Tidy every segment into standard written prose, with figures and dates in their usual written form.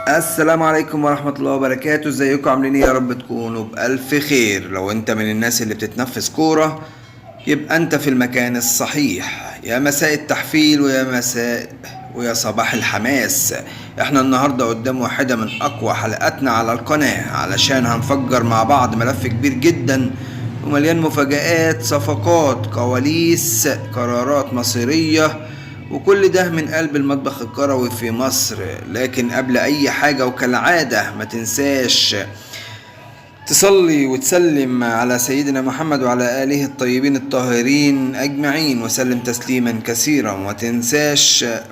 السلام عليكم ورحمة الله وبركاته. ازيكم؟ عاملين ايه؟ يا رب تكونوا بألف خير. لو انت من الناس اللي بتتنفس كورة يبقى انت في المكان الصحيح. يا مساء التحفيل ويا مساء ويا صباح الحماس. احنا النهاردة قدام واحدة من اقوى حلقاتنا على القناة، علشان هنفجر مع بعض ملف كبير جدا ومليان مفاجآت، صفقات، كواليس، قرارات مصيرية، وكل ده من قلب المطبخ الكروي في مصر. لكن قبل اي حاجة وكالعادة ما تنساش تصلي وتسلم على سيدنا محمد وعلى آله الطيبين الطاهرين أجمعين، وسلم تسليما كثيرا.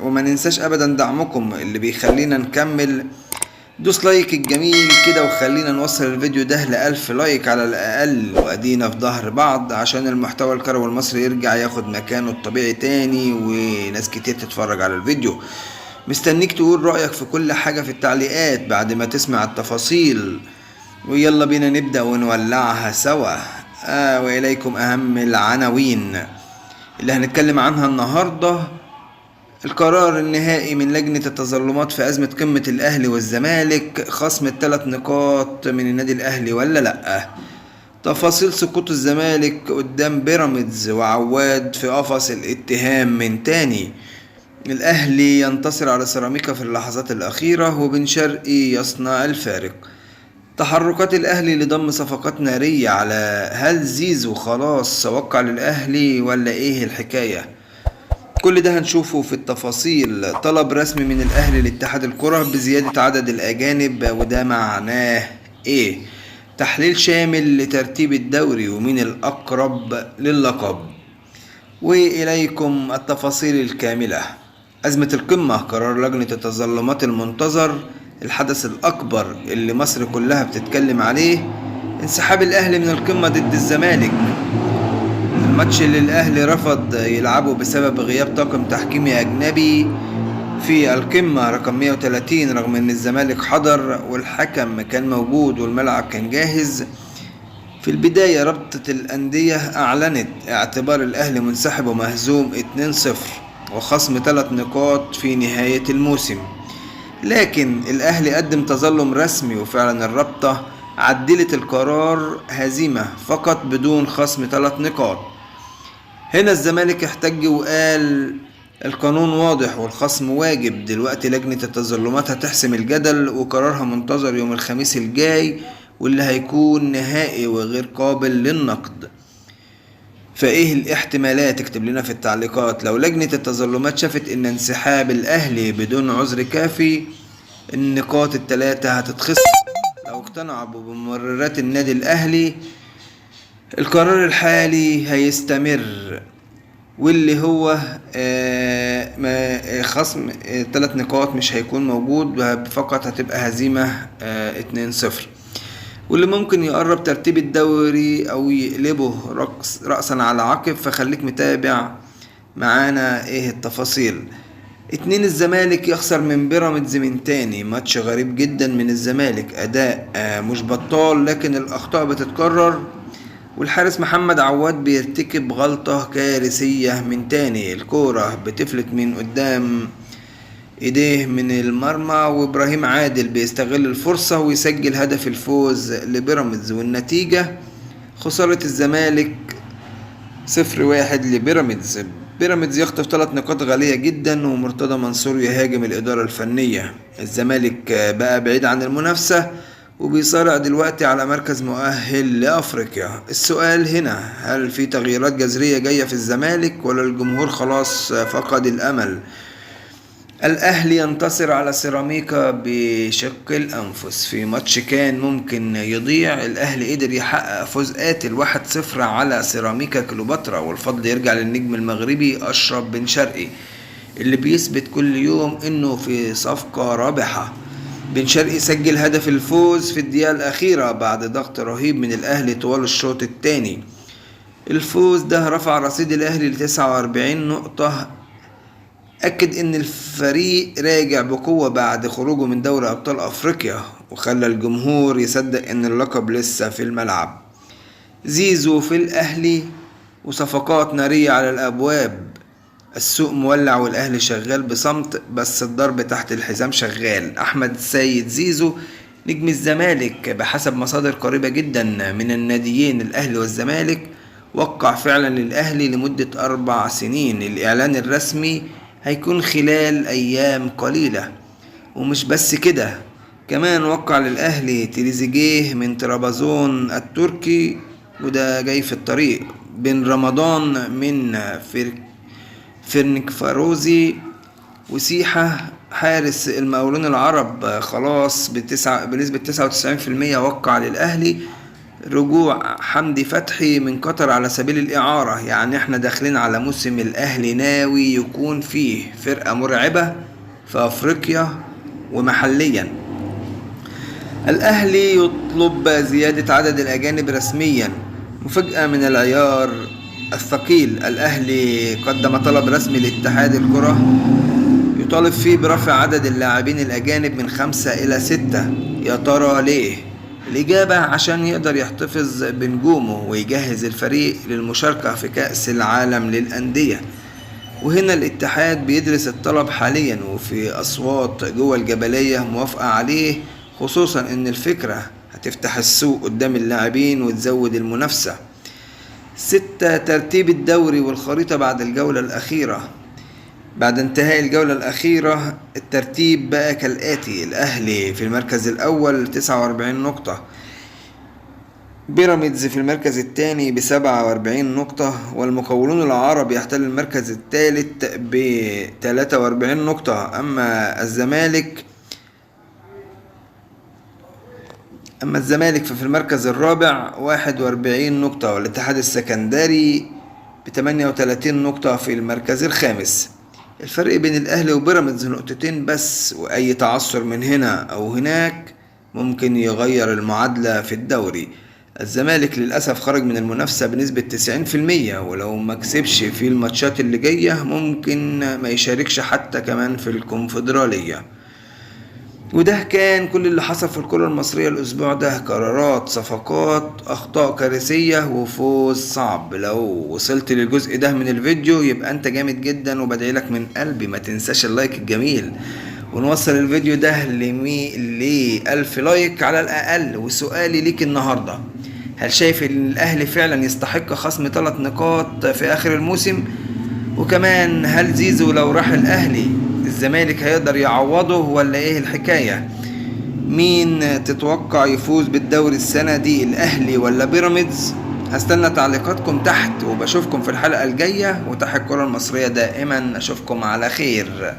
وما ننساش أبدا دعمكم اللي بيخلينا نكمل. دوس like الجميل كده وخلينا نوصل الفيديو ده ل1000 like على الأقل، وأدينا في ظهر بعض عشان المحتوى الكروي المصري يرجع ياخد مكانه الطبيعي تاني وناس كتير تتفرج على الفيديو. مستنيك تقول رأيك في كل حاجة في التعليقات بعد ما تسمع التفاصيل، ويلا بينا نبدأ ونولعها سوا. وإليكم أهم العناوين اللي هنتكلم عنها النهاردة. القرار النهائي من لجنة التظلمات في أزمة قمة الأهلي والزمالك، خصم ال3 نقاط من النادي الأهلي ولا لأ؟ تفاصيل سقوط الزمالك قدام بيراميدز وعواد في قفص الاتهام من تاني. الأهلي ينتصر على سيراميكا في اللحظات الأخيرة، وبن شرقي يصنع الفارق. تحركات الأهلي لضم صفقات نارية، على هل زيزو خلاص وقع للأهلي ولا إيه الحكاية؟ كل ده هنشوفه في التفاصيل. طلب رسمي من الأهلي لاتحاد الكرة بزيادة عدد الأجانب، وده معناه إيه؟ تحليل شامل لترتيب الدوري ومين الأقرب للقب. وإليكم التفاصيل الكاملة. أزمة القمة، قرار لجنة التظلمات المنتظر، الحدث الأكبر اللي مصر كلها بتتكلم عليه، انسحاب الأهلي من القمة ضد الزمالك، الماتش اللي الأهلي رفض يلعبه بسبب غياب طاقم تحكيمي أجنبي في القمة رقم 130، رغم أن الزمالك حضر والحكم كان موجود والملعب كان جاهز. في البداية رابطة الأندية أعلنت اعتبار الأهلي منسحب ومهزوم 2-0 وخصم 3 نقاط في نهاية الموسم، لكن الأهلي قدم تظلم رسمي وفعلا الرابطة عدلت القرار، هزيمة فقط بدون خصم 3 نقاط. هنا الزمالك احتج وقال القانون واضح والخصم واجب. دلوقتي لجنة التظلمات هتحسم الجدل وقرارها منتظر يوم الخميس الجاي، واللي هيكون نهائي وغير قابل للنقد. فايه الاحتمالات؟ اكتب لنا في التعليقات. لو لجنة التظلمات شافت ان انسحاب الاهلي بدون عذر كافي، النقاط ال3 هتتخصم. لو اقتنعوا بمبررات النادي الاهلي، القرار الحالي هيستمر، واللي هو خصم 3 نقاط مش هيكون موجود، فقط هتبقى هزيمة 2-0، واللي ممكن يقرب ترتيب الدوري او يقلبه رأسا على عقب. فخليك متابع معانا ايه التفاصيل. 2 الزمالك يخسر من بيراميدز من تاني، ماتش غريب جدا من الزمالك، اداء مش بطال لكن الاخطاء بتتكرر، والحارس محمد عواد بيرتكب غلطة كارثية من تاني، الكورة بتفلت من قدام ايديه من المرمى، وابراهيم عادل بيستغل الفرصة ويسجل هدف الفوز لبيراميدز، والنتيجة خسارة الزمالك 0-1 لبيراميدز. بيراميدز يخطف 3 نقاط غالية جدا، ومرتضى منصور يهاجم الإدارة الفنية. الزمالك بقى بعيد عن المنافسة وبيصارع دلوقتي على مركز مؤهل لأفريقيا. السؤال هنا، هل في تغييرات جذرية جاية في الزمالك ولا الجمهور خلاص فقد الأمل؟ الأهلي ينتصر على سيراميكا بشق الأنفس في ماتش كان ممكن يضيع. الأهلي قدر يحقق فوز قاتل 1-0 على سيراميكا كليوباترا، والفضل يرجع للنجم المغربي أشرف بن شرقي اللي بيثبت كل يوم إنه في صفقة رابحة. بن شرقي سجل هدف الفوز في الدقيقة الأخيرة بعد ضغط رهيب من الأهلي طوال الشوط الثاني. الفوز ده رفع رصيد الأهلي ل49 نقطة، أكد إن الفريق راجع بقوة بعد خروجه من دوري أبطال أفريقيا، وخلى الجمهور يصدق إن اللقب لسه في الملعب. زيزو في الأهلي وصفقات نارية على الأبواب. السوق مولع والأهلي شغال بصمت، بس الضرب تحت الحزام شغال. أحمد السيد زيزو نجم الزمالك بحسب مصادر قريبة جدا من الناديين الأهلي والزمالك وقع فعلا للأهلي لمدة 4 سنين. الإعلان الرسمي هيكون خلال أيام قليلة. ومش بس كده، كمان وقع للأهلي تريزيجيه من طرابزون التركي، وده جاي في الطريق. بن رمضان من فيرنكفاروزي، وسيحة حارس المقاولون العرب خلاص بنسبة 99% وقع للأهلي. رجوع حمدي فتحي من قطر على سبيل الإعارة. يعني احنا داخلين على موسم الأهلي ناوي يكون فيه فرقة مرعبة في أفريقيا ومحليا. الأهلي يطلب زيادة عدد الأجانب رسميا، مفاجأة من العيار الثقيل. الأهلي قدم طلب رسمي لاتحاد الكرة يطالب فيه برفع عدد اللاعبين الأجانب من 5 إلى 6. يا ترى ليه؟ الإجابة عشان يقدر يحتفظ بنجومه ويجهز الفريق للمشاركة في كأس العالم للأندية. وهنا الاتحاد بيدرس الطلب حاليا، وفي أصوات جوه الجبلية موافقة عليه، خصوصا إن الفكرة هتفتح السوق قدام اللاعبين وتزود المنافسة. 6 ترتيب الدوري والخريطة بعد الجولة الأخيرة. بعد انتهاء الجولة الأخيرة الترتيب بقى كالآتي: الأهلي في المركز الأول 49 نقطة، بيراميدز في المركز الثاني ب47 نقطة، والمقاولون العرب يحتل المركز الثالث ب43 نقطة. أما الزمالك ففي المركز الرابع 41 نقطة، والاتحاد السكندري ب38 نقطة في المركز الخامس. الفرق بين الأهلي وبيراميدز نقطتين بس، وأي تعثر من هنا أو هناك ممكن يغير المعادلة في الدوري. الزمالك للأسف خرج من المنافسة بنسبة 90%، ولو ما كسبش في الماتشات اللي جاية ممكن ما يشاركش حتى كمان في الكونفدرالية. وده كان كل اللي حصل في الكرة المصرية الأسبوع ده: قرارات، صفقات، أخطاء كارثية، وفوز صعب. لو وصلت للجزء ده من الفيديو يبقى أنت جامد جدا، وبدعي لك من قلبي ما تنساش ال like الجميل، ونوصل الفيديو ده ل1000 like على الأقل. وسؤالي ليك النهاردة: هل شايف إن الأهلي فعلا يستحق خصم 3 نقاط في آخر الموسم؟ وكمان هل زيزو لو راح الأهلي الزمالك هيقدر يعوضه ولا ايه الحكاية؟ مين تتوقع يفوز بالدوري السنة دي، الأهلي ولا بيراميدز؟ هستنى تعليقاتكم تحت، وبشوفكم في الحلقة الجاية. وتحت الكرة المصرية دائما، أشوفكم على خير.